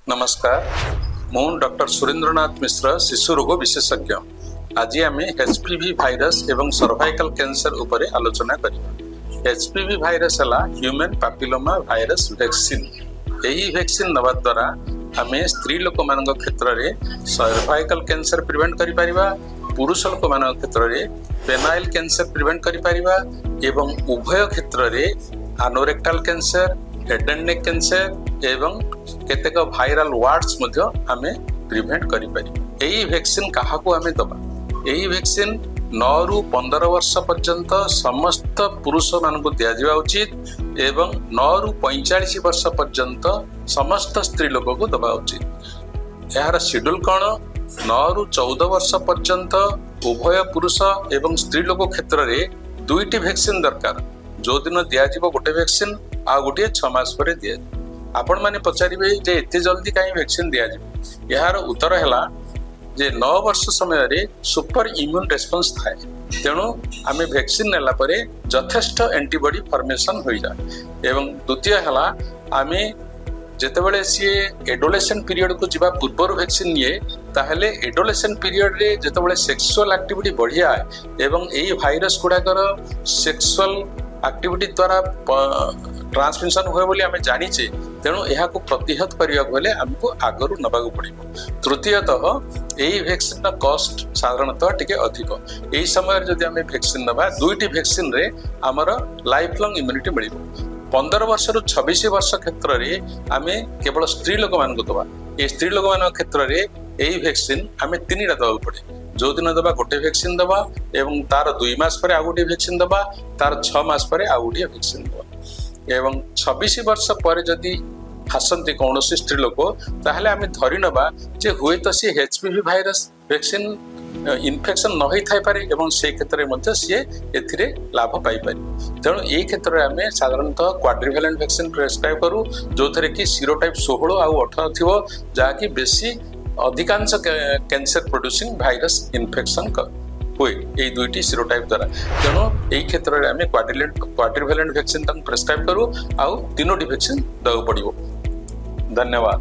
ନମସ୍କାର, ମୁଁ ଡକ୍ଟର ସୁରେନ୍ଦ୍ରନାଥ ମିଶ୍ର, ଶିଶୁ ରୋଗ ବିଶେଷଜ୍ଞ। ଆଜି ଆମେ ଏଚପିଭି ଭାଇରସ ଏବଂ ସର୍ଭାଇକାଲ କ୍ୟାନ୍ସର ଉପରେ ଆଲୋଚନା କରିବା। ଏଚପିଭି ଭାଇରସ ହେଲା ହ୍ୟୁମାନ୍ ପାପିଲୋମା ଭାଇରସ ଭ୍ୟାକ୍ସିନ୍। ଏହି ଭ୍ୟାକ୍ସିନ୍ ନେବା ଦ୍ୱାରା ଆମେ ସ୍ତ୍ରୀ ଲୋକମାନଙ୍କ କ୍ଷେତ୍ରରେ ସର୍ଭାଇକାଲ କ୍ୟାନ୍ସର ପ୍ରିଭେଣ୍ଟ କରିପାରିବା, ପୁରୁଷ ଲୋକମାନଙ୍କ କ୍ଷେତ୍ରରେ ପେନାଇଲ୍ କ୍ୟାନ୍ସର ପ୍ରିଭେଣ୍ଟ କରିପାରିବା ଏବଂ ଉଭୟ କ୍ଷେତ୍ରରେ anorectal cancer, head and neck cancer ଏବଂ କେତେକ ଭାଇରାଲ ୱାର୍ଟସ୍ ମଧ୍ୟ ଆମେ ପ୍ରିଭେଣ୍ଟ କରିପାରିବା। ଏହି ଭ୍ୟାକ୍ସିନ୍ କାହାକୁ ଆମେ ଦେବା? ଏହି ଭ୍ୟାକ୍ସିନ୍ 9ରୁ 15 ବର୍ଷ ପର୍ଯ୍ୟନ୍ତ ସମସ୍ତ ପୁରୁଷମାନଙ୍କୁ ଦିଆଯିବା ଉଚିତ ଏବଂ 9ରୁ 45 ବର୍ଷ ପର୍ଯ୍ୟନ୍ତ ସମସ୍ତ ସ୍ତ୍ରୀ ଲୋକକୁ ଦେବା ଉଚିତ। ଏହାର ସିଡ୍ୟୁଲ କ'ଣ? 9ରୁ 14 ବର୍ଷ ପର୍ଯ୍ୟନ୍ତ ଉଭୟ ପୁରୁଷ ଏବଂ ସ୍ତ୍ରୀ ଲୋକ କ୍ଷେତ୍ରରେ ଦୁଇଟି ଭ୍ୟାକ୍ସିନ୍ ଦରକାର। ଯୋଉଦିନ ଦିଆଯିବ ଗୋଟେ ଭ୍ୟାକ୍ସିନ୍, ଆଉ ଗୋଟିଏ 6 ମାସ ପରେ ଦିଆଯିବ। ଆପଣମାନେ ପଚାରିବେ ଯେ ଏତେ ଜଲ୍ଦି କାହିଁ ଭ୍ୟାକ୍ସିନ୍ ଦିଆଯିବ? ଏହାର ଉତ୍ତର ହେଲା ଯେ 9 ବର୍ଷ ସମୟରେ ସୁପର ଇମ୍ୟୁନ୍ ରେସ୍ପନ୍ସ ଥାଏ। ତେଣୁ ଆମେ ଭ୍ୟାକ୍ସିନ୍ ନେଲା ପରେ ଯଥେଷ୍ଟ ଆଣ୍ଟିବଡି ଫର୍ମେସନ୍ ହୋଇଯାଏ। ଏବଂ ଦ୍ୱିତୀୟ ହେଲା, ଆମେ ଯେତେବେଳେ ସିଏ ଏଡୋଲେସେଣ୍ଟ ପିରିୟଡ଼କୁ ଯିବା ପୂର୍ବରୁ ଭ୍ୟାକ୍ସିନ୍ ନିଏ, ତାହେଲେ ଏଡୋଲେସେଣ୍ଟ ପିରିୟଡ଼ରେ ଯେତେବେଳେ ସେକ୍ସୁଆଲ ଆକ୍ଟିଭିଟି ବଢ଼ିଯାଏ ଏବଂ ଏଇ ଭାଇରସ ଗୁଡ଼ାକର ସେକ୍ସୁଆଲ ଆକ୍ଟିଭିଟି ଦ୍ୱାରା ଟ୍ରାନ୍ସମିସନ୍ ହୁଏ ବୋଲି ଆମେ ଜାଣିଛେ, ତେଣୁ ଏହାକୁ ପ୍ରତିହତ କରିବାକୁ ହେଲେ ଆମକୁ ଆଗରୁ ନେବାକୁ ପଡ଼ିବ। ତୃତୀୟତଃ, ଏହି ଭ୍ୟାକ୍ସିନ୍ର କଷ୍ଟ ସାଧାରଣତଃ ଟିକେ ଅଧିକ। ଏହି ସମୟରେ ଯଦି ଆମେ ଭ୍ୟାକ୍ସିନ୍ ନେବା, ଦୁଇଟି ଭ୍ୟାକ୍ସିନ୍ରେ ଆମର ଲାଇଫ୍ ଲଙ୍ଗ ଇମ୍ୟୁନିଟି ମିଳିବ। 15 ବର୍ଷରୁ 26 ବର୍ଷ କ୍ଷେତ୍ରରେ ଆମେ କେବଳ ସ୍ତ୍ରୀ ଲୋକମାନଙ୍କୁ ଦେବା। ଏ ସ୍ତ୍ରୀ ଲୋକମାନଙ୍କ କ୍ଷେତ୍ରରେ ଏହି ଭ୍ୟାକ୍ସିନ୍ ଆମେ ତିନିଟା ଦେବାକୁ ପଡ଼େ। ଯୋଉଦିନ ଦେବା, ଗୋଟେ ଭ୍ୟାକ୍ସିନ୍ ଦେବା ଏବଂ ତାର 2 ମାସ ପରେ ଆଉ ଗୋଟିଏ ଭ୍ୟାକ୍ସିନ୍ ଦେବା, ତାର 6 ମାସ ପରେ ଆଉ ଗୋଟିଏ ଭ୍ୟାକ୍ସିନ୍ ଦେବା। ଏବଂ 26 ବର୍ଷ ପରେ ଯଦି ଆସନ୍ତି କୌଣସି ସ୍ତ୍ରୀ ଲୋକ, ତାହେଲେ ଆମେ ଧରି ନେବା ଯେ ହୁଏତ ସିଏ ଏଚପିଭି ଭାଇରସ ଭ୍ୟାକ୍ସିନ୍ ଇନଫେକ୍ସନ୍ ନ ହେଇଥାଇପାରେ ଏବଂ ସେଇ କ୍ଷେତ୍ରରେ ମଧ୍ୟ ସିଏ ଏଥିରେ ଲାଭ ପାଇପାରିବ। ତେଣୁ ଏଇ କ୍ଷେତ୍ରରେ ଆମେ ସାଧାରଣତଃ କ୍ୱାଡ୍ରିଭାଲେଣ୍ଟ ଭ୍ୟାକ୍ସିନ୍ ପ୍ରେସକ୍ରାଇବ୍ କରୁ, ଯୋଉଥିରେ କି ସିରୋଟାଇପ୍ 16 ଆଉ 18 ଥିବ, ଯାହାକି ବେଶୀ ଅଧିକାଂଶ କ୍ୟାନ୍ସର ପ୍ରଡ୍ୟୁସିଂ ଭାଇରସ ଇନଫେକ୍ସନ୍ ହୁଏ ଏଇ ଦୁଇଟି ସିରୋଟାଇପ୍ ଦ୍ୱାରା। ତେଣୁ ଏଇ କ୍ଷେତ୍ରରେ ଆମେ କ୍ୱାଡ୍ରିଭାଲେଣ୍ଟ ଭ୍ୟାକ୍ସିନ୍ ତାଙ୍କୁ ପ୍ରେସକ୍ରାଇବ୍ କରୁ ଆଉ ତିନୋଟି ଭ୍ୟାକ୍ସିନ୍ ଦେବାକୁ ପଡ଼ିବ। ଧନ୍ୟବାଦ।